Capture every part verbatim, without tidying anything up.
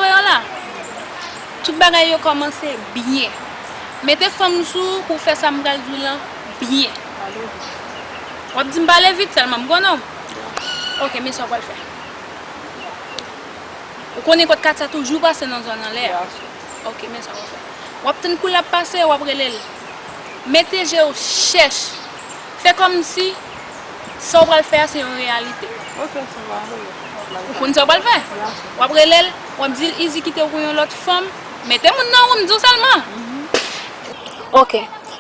Yo la, tout bagay yo kòmanse byen. Mete fanm sou ou pou w fè sa m pral di w lan byen. W ap di m pale vit sèlman, m konnen w. Ok, men sa w pral fè. Ou konnen kot Katia toujou pase nan zòn anlè a. Ok, men sa w ap fè. W ap tann kou l ap pase, w ap rele l. Mete je w chèch. Fè kòmsi sa w pral fè a se yon reyalite. Ok, se pa yon pwoblèm. Ou konn sa w pral fè? W ap rele l, w ap di l Izi kite w pou yon lòt fanm. Mete moun nan ou, m di w sèlman. Ok.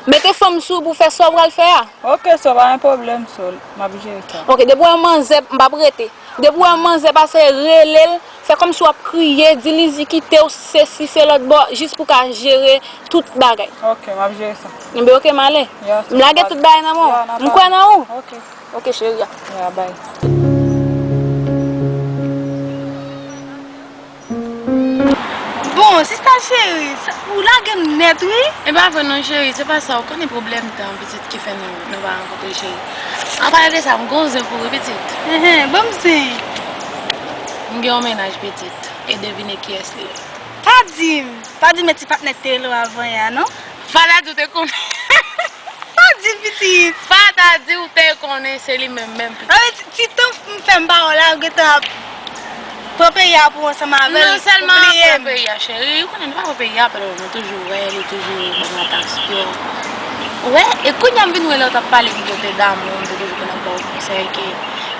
Mete fanm sou ou pou fè sa w pral fè a. Ok, so pa yon pwoblèm, so m ap jere sa. Ok, depi w wè manzè, m p ap rete. Depi w wè manzè pase, rele l, fè kòmsi w ap kriye, di l Izi kite w, sesi, se lòt bò, jis pou w ka jere tout bagay. Ok, m ap jere sa. Enben, ok, m ale. M lage tout bagay nan men w. M kwè nan ou. Ok. Ok, cheri a. Ya, bay. Bon, sista cheri, sa, ou lage m nèt, wi. E pa vre non, cheri, se pa sa. Ou konnen pwoblèm tan, pitit, ki fè nou, nou pa rankontre, cheri. An pale de sa, m gen yon zen pou ou, wi, pitit. Enhen, ban m zen. M gen yon mennaj, pitit, e devine kiyès li ye. Pa di m, pa di m e ti patnè te lo avan ya, non? Fada di w te konnen. Pa di m, pitit. Fada di w te konnen se li menm, menm, pitit. Anben, ti, ti tan m fè m pa wè w la, ou gentan ap pran peyi a pou ansanm avè l. Non sèlman ap pran peyi a, cheri. Ou konnen nou pa pran peyi a, paske nou toujou wè, li toujou ban nou atansyon. Ou wè, e kounye a m vin wè lè w t ap pale m kote damou, m te toujou konn ap ba w konsèy ke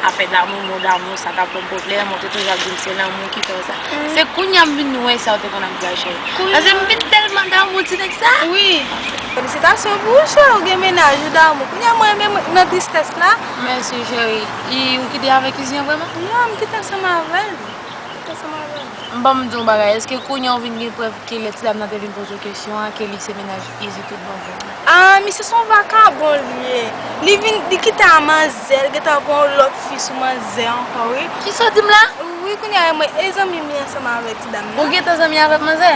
afè damou, mo damou, sa ka pran pwoblèm, ou te toujou ap di m se lanmou ki fè w sa. Se kounye a m vin wè sa w te konn ap di a, cheri. Paske m vin tèlman damou ti nèg sa. Wi. Felisitasyon pou ou, cheri, ou gen mennaj ou damou. Kounye a mwen menm nan tristès la. Mèsi, cheri. E ou kite avèk Izi an vrèman? Non, m kite ansanm avè l. M kite ansanm avè l. Ban m di w yon bagay, èske kounye a ou vin gen prèv ke lè ti dam nan te vin poze w kesyon an, ke li se mennaj Izi tout bon vre? Ah, misye se yon vakabon li ye. Li vin, li kite a manzè, li gentan pran yon lòt fi sou manzè ankò, wi. Kisa w di m la? Wi, kounye a, mwen, e zanmi m li ansanm avèk ti dam nan. Ou gentan zanmi avèk manzè?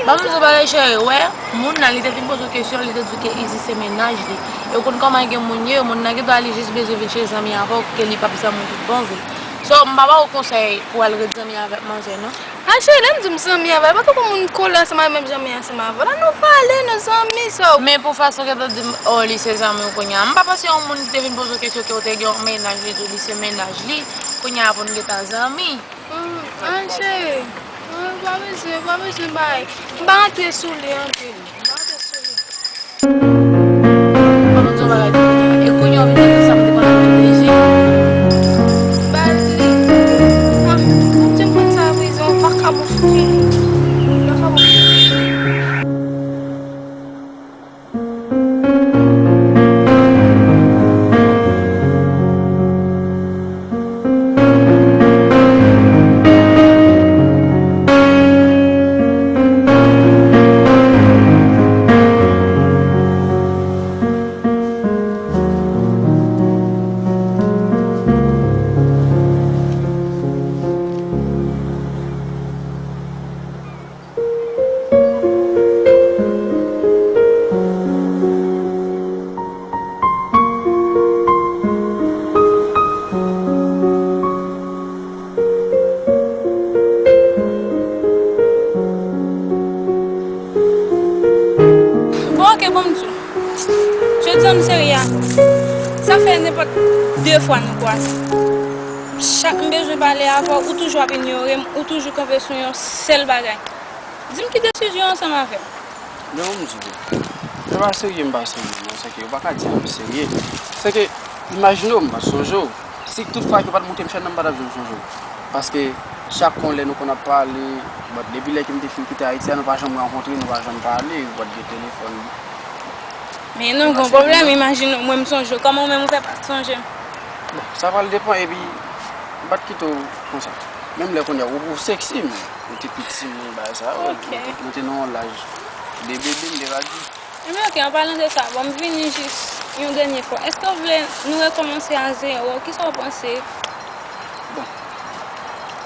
Ban m di w bagay, cheri, wè, moun nan, li te vin poze w kesyon, li te di w ke Izi se mennaj li. E ou konn kòman gen moun ye, moun nan gentan li jis bezwen vin chèche zanmi avè w, ke li p ap zanmi w tout bon vre. So, m pa ba w konsèy pou w al ret zanmi avèk manzè, non. A, cheri, lè m di m zanmi avè l, pa tankou moun kole ansanm avè l, menm jan m ye ansanm avè l. Ann nou pale, nou zanmi, so. Men pou fason ke w di m, oh, li se zanmi w kounye a. M pa panse yon moun ki te vin poze w kesyon ke w te gen yon mennaj, li di w li se mennaj li, kounye a pou n gentan zanmi. Hmm, an, cheri. Hmm, pa bezwen, pa bezwen bay. M pa antre sou li anpil. M pa antre sou li. Ban m di w bagay, e kounye a w vin gade sa m te konn ap di deja. Baz li. Ah, Bondye, m konn sa prizon, vakabon fini. Vakabon fini. Bon, ok, bon, m di w. Jodi a m serye avè w. Sa fè nenpòt de fwa nou kwaze. Chak m bezwen pale avè w, ou toujou ap inyore m, ou toujou kanpe sou yon sèl bagay. Di m ki desizyon ansanm avè m. Men ou m di w, se pa serye m pa serye non, se ke ou pa ka di a m serye. Se ke, imajine w, m pa sonje w. Si tout fwa ke w pa t montre m chèn nan, m pa t ap janm sonje w. Paske chak kon lè nou konn ap pale, but depi lè ke m te fin kite Ayiti a, nou pa janm rankontre, nou pa janm pale, ou pa t gen telefòn. Men nou gen pwoblèm, imajine w, mwen m sonje w, kòman ou menm ou fè pa t sonje m? Bon, sa pral depann, epi m pa t kite w konsa. Menm lè kounye a, ou, ou seksi, men ou te pi timoun, bagay sa yo, nou te, nou te nan yon laj de bebe, m te ka di. Ebyen, ok, an palan de sa, bon, m vini jis yon dènye fwa. Èske w vle nou rekòmanse a zewo? Kisa w panse? Bon,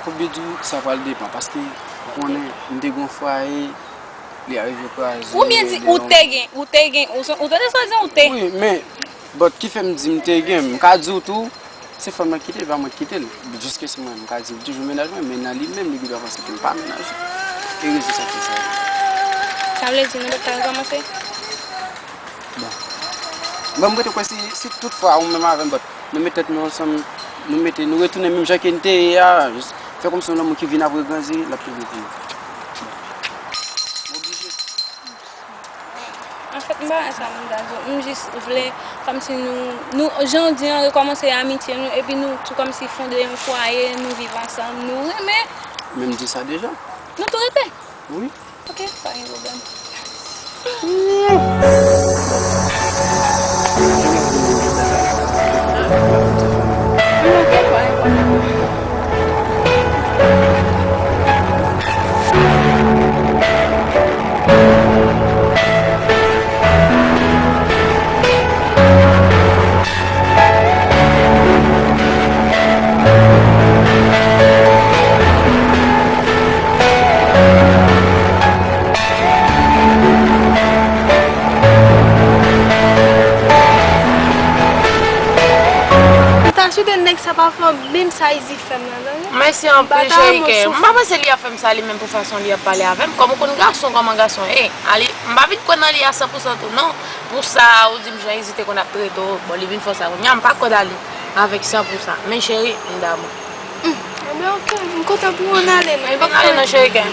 pou byen di w, sa pral depann, paske ou konnen, m te gen yon fwaye, li arive kraze. Ou byen di, ou te gen, ou te gen, ou, ou tande sa w di, ou te. Wi, men, but ki fè m di m te gen, m ka di w tou, se fanm nan ki kite l, pa mwen ki kite l. Jiskaske mwen, m ka di l toujou mennaj mwen, men nan li menm, li gen dwa panse ke m pa mennaj li. Rezon sa k fè sa. Sa vle di nou pa ka rekòmanse? Bon. Bon, m rete kwè si, si tout fwa ou menm avè m, but, nou met tèt nou ansanm, nou mete, nou retounen menm jan ke n te ye a, jis fè kòmsi yon lanmou ki vin ap regrandi, l ap pi byen pou nou. Bon. M oblije. Anfèt, m pa wè sa moun ta di w. M jis vle, kòmsi nou, nou, jan w di an, rekòmanse amitye nou, epi nou tou kòmsi fonde yon fwaye, nou viv ansanm, nou renmen. Men m di sa deja. Nou tou rete? Wi. Ok, pa gen pwoblèm. Ou ta chite nèg sa pa fè w menm sa Izi fè m nan, tande? Mèsi anpil, cheri kè. M pa panse li ap fè m sa li menm pou fason li ap pale avè m. Kòm ou konn gason, kòman gason ye. Ali, m pa vin kwè nan li a san pou san tou, non. Pou sa, ou di m jan Izi te konn ap trete w, bon, li vin fè w sa kounye a, m pa kwè nan li avèk san pou san. Men cheri, m damou. Hmm, enben, ok, m kontan pou ou, ann ale non. Li pap ale non, cheri kè.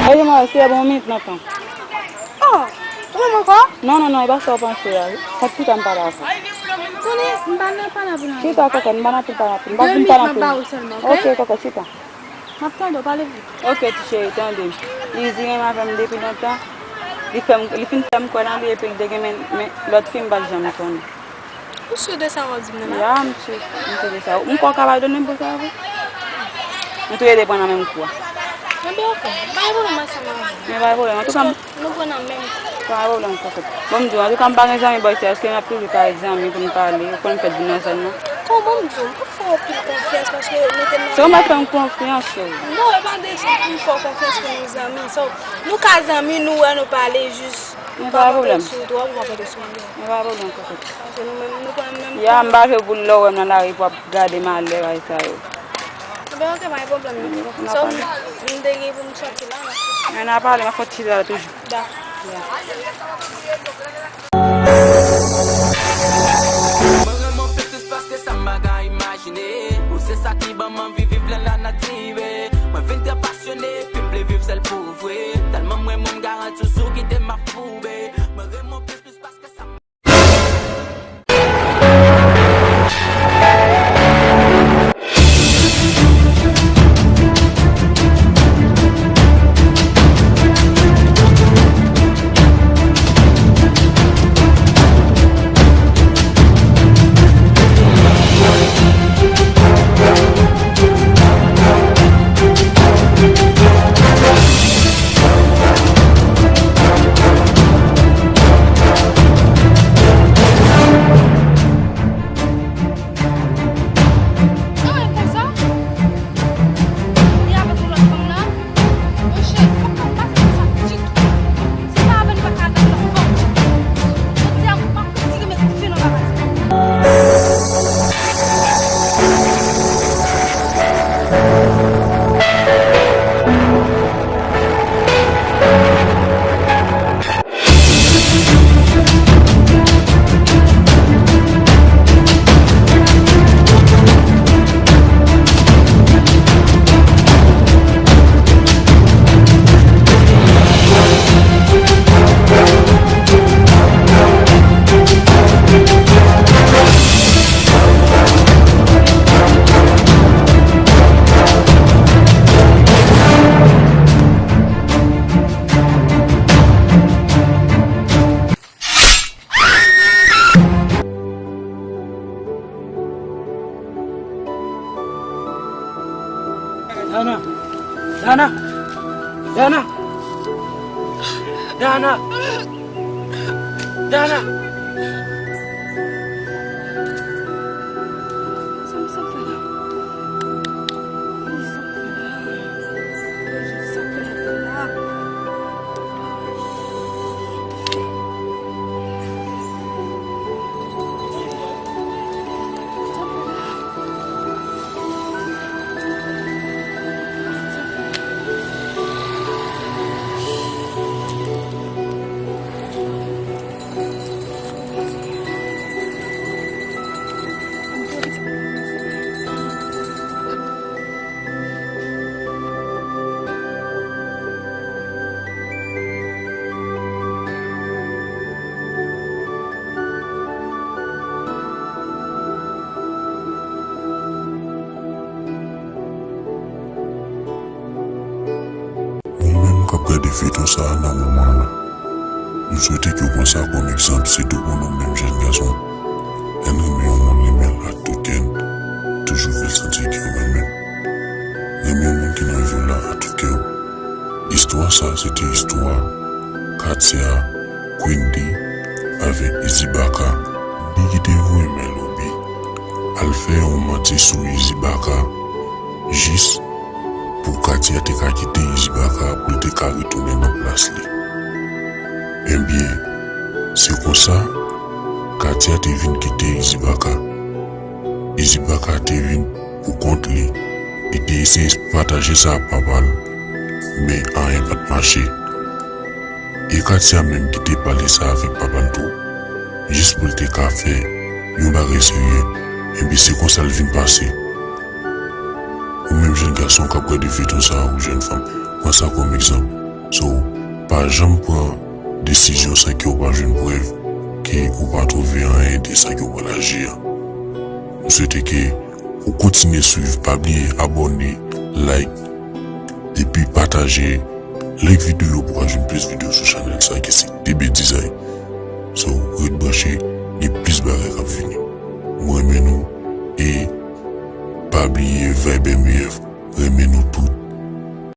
Ede mwen, se bon minit nan tan. Oh, ou menm ankò? Non, non, non, e pa sa w panse a. Fòk chita m pale avè w. Konnen, m pa nan pale anpil non. Chita, kòkòt, m pa nan anpil pale anpil. M pa vin pale anpil. De minit m ap ba ou sèlman, ok? Ok, kòkòt, chita. M ap tande w, pale vit. Ok, ti cheri, tande. Izi renmen avè m depi lontan. Li fè m, li fin fè m kwè nan li epi l te gen men, men lòt fi m pa t janm konnen. Ou si de sa w ap di m nan la? Ya, m si, m si de sa. M kwè w ka padone m pou sa vre. Nou tou le de pran nan menm kou a. Enben, ok. Pa gen pwoblèm ansanm avè m. Men pa gen pwoblèm. Antouka, m... Nou pran nan menm kou. Pa gen pwoblèm, kòkòt. Bon, m di w, antouka, m pa gen zanmi bò isi a, èske n ap toujou ka ret zanmi pou n pale? Ou konn fèt vin nan zòn nan. Kòman m di w? M pa fè w anpil konfyans paske nou te nan... Se ou mèt fè m konfyans, cheri. Non, e pa de sa pou m fè w konfyans pou nou zanmi. So, nou ka zanmi, nou wè nou pale, jis... Men pa gen pwoblèm. Ou pa pran tèt sou ou twòp, ou pa pran tèt sou mwen. Men pa gen pwoblèm, kòkòt. Paske nou menm, nou pa menm... Ya, m pa vle pou lè w wè m nan lari pou w ap gade malè, bagay sa yo. Enben, ok, pa gen pwoblèm non. So, m te gen pou m sòti la, non? Men n a pale, m ap fè w ti la toujou. Dakò. Ya. Mwen renmen w plis, plis paske sa m pa ka imajine. Ou se sa ki ban m anvi viv nan lanati, baby. Mwen vin trè pasyone, epi m vle viv sèl pou vre. Tèlman m renmen w, m garanti w si w kite m ap foube. Mwen renmen w plis, plis paske sa m... Sa w wè konsa? Li avèk yon lòt fanm la? Monchè, fòk nou pase nan sa ditou. Si pa avè nou pa ka nan lòt fanm. Jodi a, m ap retire men dife nan bagay sa. Dana! Dana! Dana! Dana! Dana! Sa m, sa m fè la? Sa m fè la? Sa m fè la? Ap gade feyton sa a nan moman an la. Nou swete ke w pran sa kòm egzanp, sitou pou nou menm jèn gason. Lè n renmen yon moun, renmen l ak tout kè n, toujou fè l santi ke w renmen l. Renmen yon moun ki nan vi w la ak tout kè w. Istwa sa a se te istwa Katia, Quindy avèk Izzy Baka. Li ki te voye men Lobi al fè yon manti sou Izzy Baka jis pou Katia te ka kite Izzy Baka pou l te ka retounen nan plas li. Ebyen, se konsa Katia te vin kite Izzy Baka. Izzy Baka te vin pou kont li. Li te eseye pataje sa ak papa l, men anyen pa t mache. E Katia menm ki te pale sa avèk papa l tou, jis pou l te ka fè yon bagay serye, ebyen se konsa l vin pase. Ou menm jèn gason k ap gade feyton sa a, ou jèn fanm, pran sa kòm egzanp. So, pa janm pran desizyon san ke w pa jwenn prèv, ke ou pa twouve anyen de sa ke w pral aji a. M swete ke ou kontinye swiv, pa bliye abòne, like, epi pataje, like videyo pou ka jwenn plis videyo sou chanèl sa ki se T B Design. So, ret branche, gen plis bagay k ap vini. Mwen renmen nou e pa bliye Vibe M U F renmen nou tout.